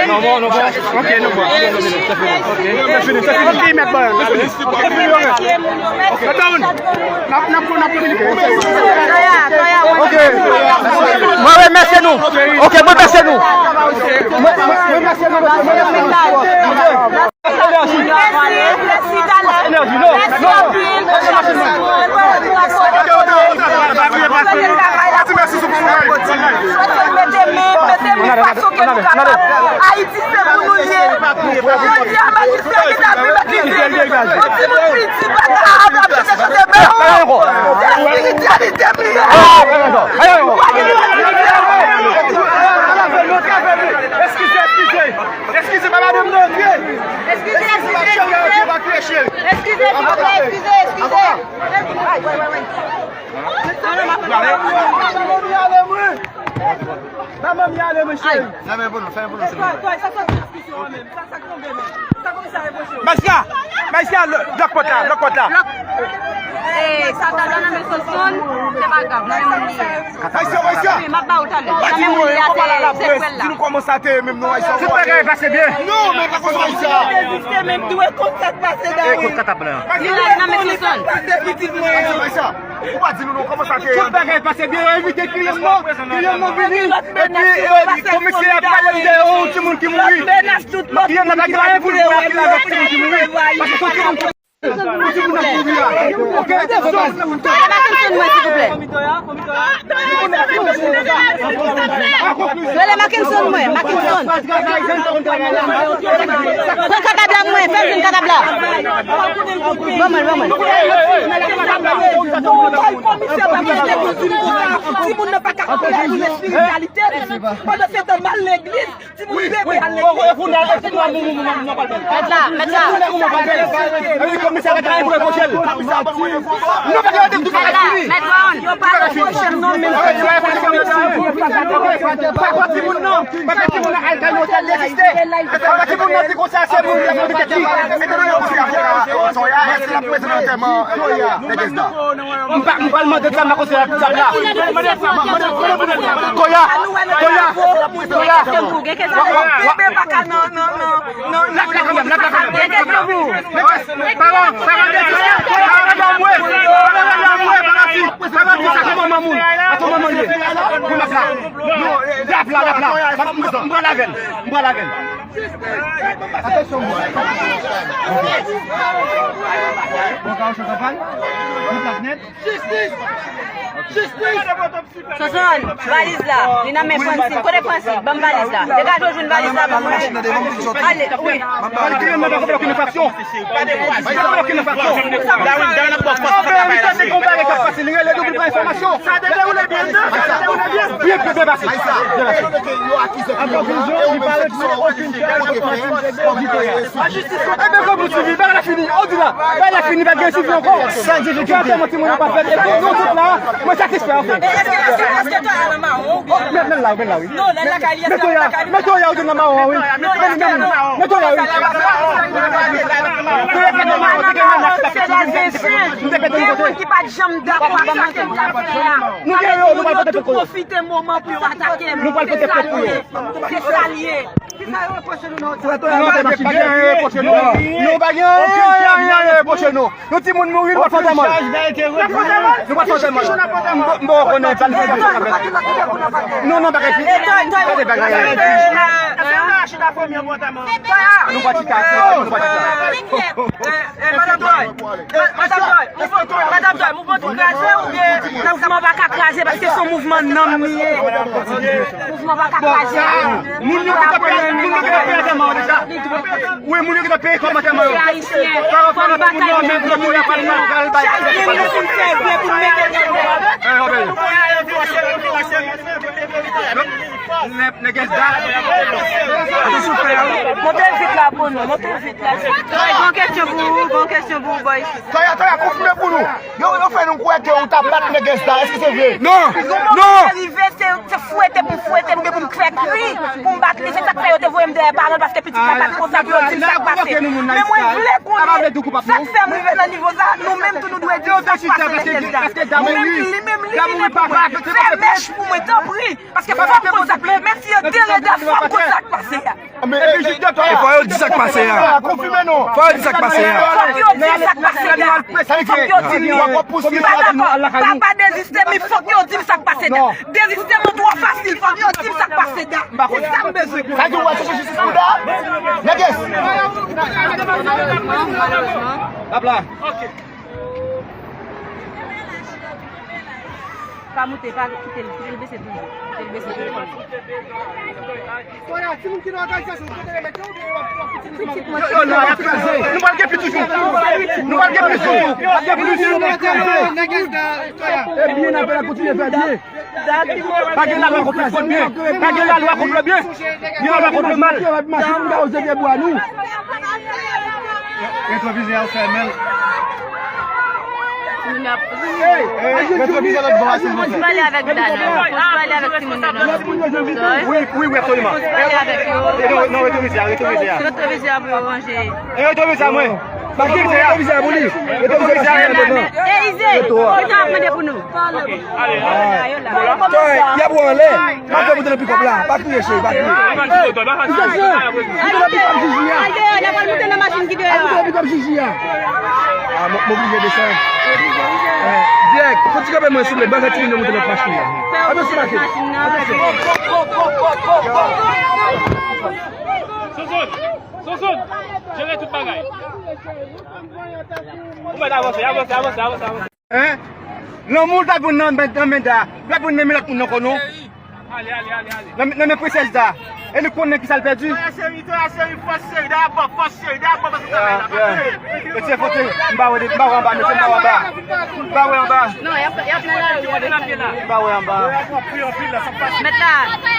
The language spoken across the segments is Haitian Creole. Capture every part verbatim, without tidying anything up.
Non, bon, non, bon. Ok, non, bon. Ok, se fini, se fini. Ok, mèt balan. Se fini, ok. N ap, n ap, n ap kominike. Ok. Mwen remèsye nou. Ok, mwen remèsye nou. Mwen, mwen, mwen remèsye nou. Mwen remèsye nou. Mèsi, Dalen. Mèsi anpil. Mèsi anpil. Mèsi anpil. Mèsi anpil. Mèsi anpil. Mete men, mete men, fason ke nou kapab. Ayiti se pou nou l ye. Jodi a, majistra ki t ap viv Ayiti, yon timoun piti pa kapab ap chante chante bèl. Se espirityalite m ye. Eskize, eskize. Eskize, pa madanm nan antre. Eskize, eskize, eskize. Eskize, silvouplè, eskize, eskize. Manman m ale, mwen. Manman m ale, mwen, cheri. Fèmen pou nou, fèmen pou nou, silvouplè. Majistra, majistra, lòt pòt la, lòt pòt la. Eh, sa ta nan men Sosonn, se pa grav, nan men moun li ye. Majistra, majistra. Wi, m ap ba ou talè. Nan men moun li a, se, se kwèl la. Di nou kòman sa te ye menm non, Ayisyen. Tout bagay pase byen. Non, men pa konsa, Ayisyen. Reziste, men dwe konn sa k pase, Dalen. Nan men Sosonn. Ayisyen, Ayisyen. Ou pa di nou non, kòman sa te ye? Tout bagay pase byen, yo envite kliyan m nan, kliyan m nan vini. Epi, eh, komisè a pale de yon timoun ki mouri. Kliyan m nan pa gen anyen pou l fè ak timoun ki mouri. Paske se yon timoun ki, yon timoun nan mouri a. Ok? Toya Mackenson mwen, silvouplè. Toya Mackenson mwen, Mackenson. Pran katab la mwen, fè l vin katab la. Ban mwen, ban mwen. Timoun nan pa ka konprann espirityalite. Pandan se tan, m al legliz, timoun bebe al legliz. Mèt la, mèt la. Mèt Brown. Yo pa reproche m non, men. Papa timoun nan, papa timoun nan al kay otèl reziste. Papa timoun nan di konsa se moun nan moun tèt li. Toya, èske l ap prezan antèman Nègès Da? M pa, m pral mande sa, m pa konse sa la. Toya, Toya, Toya. Gen kesyon pou ou, gen kesyon pou ou. Lap la kanmenm, lap la kanmenm. Gen kesyon pou ou. Paran, paran, paran, paran, paran, paran, paran, paran, paran, paran, paran, sa se manman moun. A se manman l ye. Pou lap la. Non, lap la, lap la. M pral avè l. M pral avè l. Atansyon, mwen. Bon, Kawocho Kanpal. Bon, Platnèt. Jistis! Jistis! Sosonn, valiz la. Li nan men Francine. Kote Francine? Ban m valiz la. Degaje w jwenn valiz la pou mwen. Ale, wi. Pale kliyan m nan pa konprann okenn enfraksyon. Pa de vwa, pa de okenn enfraksyon. Dawin, Dawin ap pran fòs nan travay la, cheri. Li rele nou pou l pran enfòmasyon. Sa te dewoule byen, non? Sa te dewoule byen. Byen, byen pase. Byen pase. Ebyen, kòm nou swivi, bagay la fini. Ou di la, bagay la fini, pa gen swivi ankò. Sa difikilte. Timoun yo pa fèt. Epi nou tout la, mwen satisfè anfen. E èske, èske, èske Toya nan mawon oubyen? Men, men la, men la, wi. Non, lè lakay li, èske lakay li? Men Toya, ou di nan mawon, wi. Non, lè lakay li. Men Toya, wi. Se de zenjen. Gen moun ki pa t janm dakò ak sa ke m t ap fè a. Nou gen yo, nou pral pote plent pou yo. Pwofite moman pou yo atake m. Nou pral pote plent pou yo. Se sa l ye. Kisa yo repwoche nou nan otèl? Nou pa gen anyen, anyen, anyen, anyen repwoche nou. Yon timoun mouri, nou pa t fè antèman. Nou pa t fè antèman. M pa, m pa konnen sa li fè. Non, non, bagay fini. Gade bagay. Nou pa chita, nou pa chita. Eh, Madan Toy, eh, Madan Toy, Madan Toy, mouvman tou kraze oubyen? Mouvman pa ka kraze paske se yon mouvman nanm li ye. Mouvman pa ka kraze. Moun yo ki t ap peye, moun yo ki t ap peye antèman yo deja. Wi, moun yo ki t ap peye kòb antèman yo. Se ayisyen. Fò n batay pou nou. Chak moun nou fin fè byen pou n mete nan. Nègès Da. Monte vit la pou nou, monte vit la. Gon kesyon pou ou, gon kesyon pou ou, boy. Toya, Toya, konfime pou nou. Yo, yo fè nou kwè ke ou t ap bat Nègès Da, èske se vre? Non, non. Rive, se Se fwete pou m fwete l oubyen pou m fè kri, pou m bat li. Se sa k fè yo te voye m dèyè paran l, paske pitit la pa t konsa pou yo di m sa k pase. Men mwen vle konnen sa k fè m rive nan nivo sa. Nou menm tou nou dwe di sa k pase nan kèk jan. Ou menm li menm li vini pou mwen. Fè mèch pou mwen, tanpri. Paske fò m konn sa k pase. Menm si yo dereda, fò m konn sa k pase a. Epi jis de tan. E fò yo di sa k pase a. Konfime non. Fò yo di sa k pase a. Fòk yo di sa k pase a. Fòk yo di li. M pa dakò. Pa, pa deziste, men fòk yo di m sa k pase a. Deziste mwen twò fasil, fòk yo di m sa k pase a. Se sa m bezwen. Sa di w wè se jistis pou Da? Nègès. Pap la. Pa moute, pa kite l, kite l bese toujou. Kite l bese toujou. Kounye a, timoun ki nan òganizasyon, kote yo mete yo, oubyen yo ap, yo ap itilize yo? Yo, yo, nou ap kraze. Nou pral gen plis toujou. Nou pral gen plis toujou. Pral gen plis toujou. E byen, n ap kontinye fè byen. Pa gen lalwa kont le byen. Pa gen lalwa kont le byen. Gen lalwa kont le mal. Retwovizè a fèmen. Retwovizè lòt bò a, silvouplè. Fò n pale avèk dad yo. Fò n pale avèk timoun yo nan. Wi, wi, wi, absoliman. Fò n pale avèk yo. Non, non, retwovizè a, retwovizè a. Retwovizè a pou yo ranje. E retwovizè a mwen. Pase retwovizè a pou li. Retwovizè a mwen. E Ize, ki sa w ap mande pou nou? Yo la. Y ap wè anlè. M ap fè moute nan pikòp la. Pa kriye, cheri, pa kriye. Moute nan pikòp Jiji a. Al deyò, n ap al moute nan machin ki deyò a. Moute nan pikòp Jiji a. Ah, m, m oblije desann. Eh, dirèk, fò ti kanpe mwen souple, ban fè timoun yo moute lòt machin nan. Atansyon, machin nan. Sonson, Sonson, jere tout bagay. Ou mèt avanse, avanse, avanse, avanse, avanse. Hein? Lanmou l pa pou nan men, nan men Da. L pa pou nan men lòt moun ankò non. Ale, ale, ale, ale. Nan, nan men prensès Da. E nou konnen kisa l pèdi. Toya cheri, Toya cheri, fòs cheri, Da, fòs cheri, Da, fòs travay la. Mesye, fote, m pa wè, m pa wè anba, mesye, m pa wè anba. M pa wè anba. Non, y ap, y ap nan lari. M pa wè anba. Mèt la,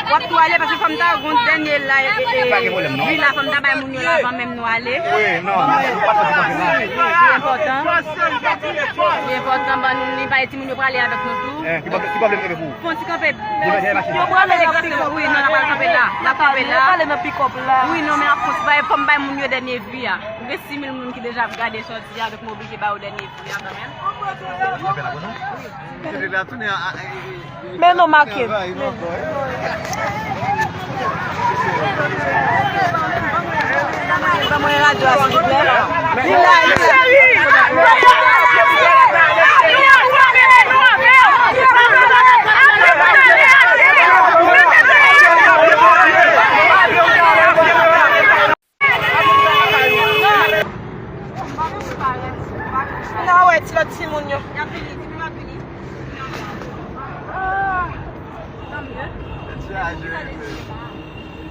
w ap tou ale paske fò m ta gon dènye la, e, e, e, wi la, fò m ta bay moun yo la avan menm nou ale. Wi, non, nou pa t fè sa. Li enpòtan. Li enpòtan, ban nou li, bay timoun yo prale avèk nou tou. Eh, ki pwoblèm, ki pwoblèm ki pou ou? Fon ti kanpe. Yo prale nan pikòp. Wi, non, n ap kanpe la. N ap kanpe la. Yo prale nan pikòp la. Wi, non, men n ap kontinye. Fò m bay moun yo dènye vi a. M gen sis mil moun ki deja ap gade sòti a, donk m oblije ba yo dènye vi a kanmenm. Yo fè la pou nou? Wi. Men non, make. Ban mwen radyo a, silvouplè. Li la, li la. N a wè ti lòt timoun yo. Y ap vini, timoun ap vini.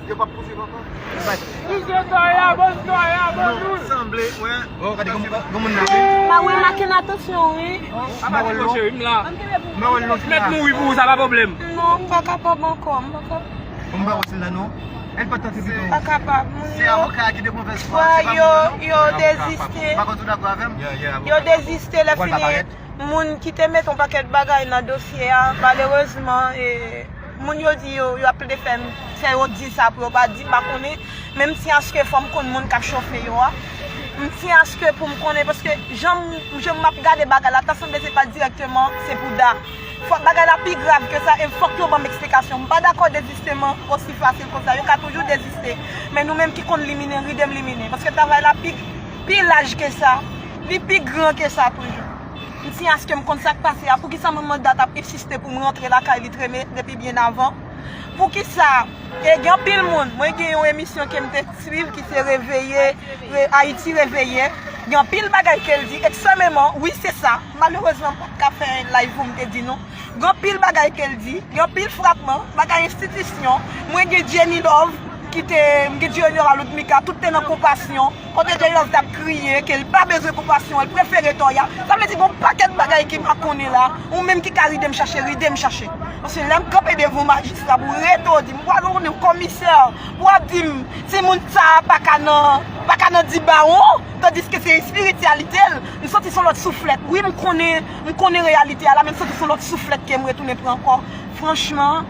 Yo p ap pouse ankò. Sanble, wè. Oh, gade granmoun nan, wi. Ma wi, make n atansyon, wi. Mèt mouri pou ou, sa pa pwoblèm. Non, m pa kapab ankò, m pa kapab. M pa wè si l la, non. Èl pa tante pito. Pa kapab. Moun yo, se avoka a ki de movèz fwa, se pa moun nan, non. Yo deziste. Pa konn si w dakò avè m? Yo deziste, lè fini. Moun ki te mete yon pakèt bagay nan dosye a, malerezman, e, moun yo di yo, yo ap plede fè m, fè yo di sa pou yo pa di, m pa konnen. Men m tyen aske fò m konn moun k ap chofe yo a. M tyen aske pou m konnen, paske jan m, jan m ap gade bagay la, ta sanble se pa dirèkteman, se pou Da. Fòk bagay la pi grav ke sa, e fòk yo ban m eksplikasyon. M pa dakò dezisteman osi fasil konsa. Yo ka toujou deziste. Men nou menm ki konn liminen, ride m liminen. Paske travay la pi, pi laj ke sa. Li pi gran ke sa toujou. M tyen aske m konn sa k pase a. Poukisa manman Da t ap ensiste pou m rantre lakay li, trennen depi byen avan? Poukisa? E gen anpil moun. Mwen gen yon emisyon ke m te swiv ki se Reveye, Re-, Ayiti Reveye. Gen anpil bagay ke l di. Eksèmeman, wi, se sa. Malerezman, m pa t ka fè live pou m te di nou. Gen anpil bagay ke l di. Gen anpil frapman. Bagay enstitisyon. Mwen gen Jenny Love ki te, m gen Jenny Love a Loudmika. Tout te nan konpasyon. Kote Jenny Love t ap kriye ke l pa bezwen konpasyon, l prefere Toya. Sa vle di gon pakèt bagay ke m pa konnen la. Ou menm ki ka ride m chache, ride m chache. Paske lè m kanpe devan majistra pou rete w di m, m pral rele w komisè, pou w ap di m, timoun sa a pa ka nan, pa ka nan di bawon, tandiske se espirityalite l. M santi se yon lòt souflèt. Wi, m konnen, m konnen reyalite a la, men m santi se yon lòt souflèt ke m retounen pran ankò. Franchman,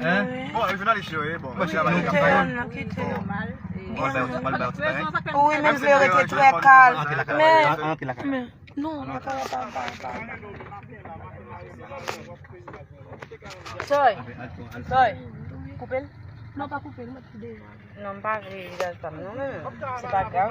Hein? Bon, jounalis yo ye, bon. Bon, se la Kite bagay. L, kite L. Bon, ben, bon, ben, se pa Wi, menm si yo rete trè kalm. Men, Antre lakay. Men, non. Soy, Soy, koupe l. Non, pa koupe l, mwen ki devan. Non, m pa vle vizaj pa m non, men se pa grav.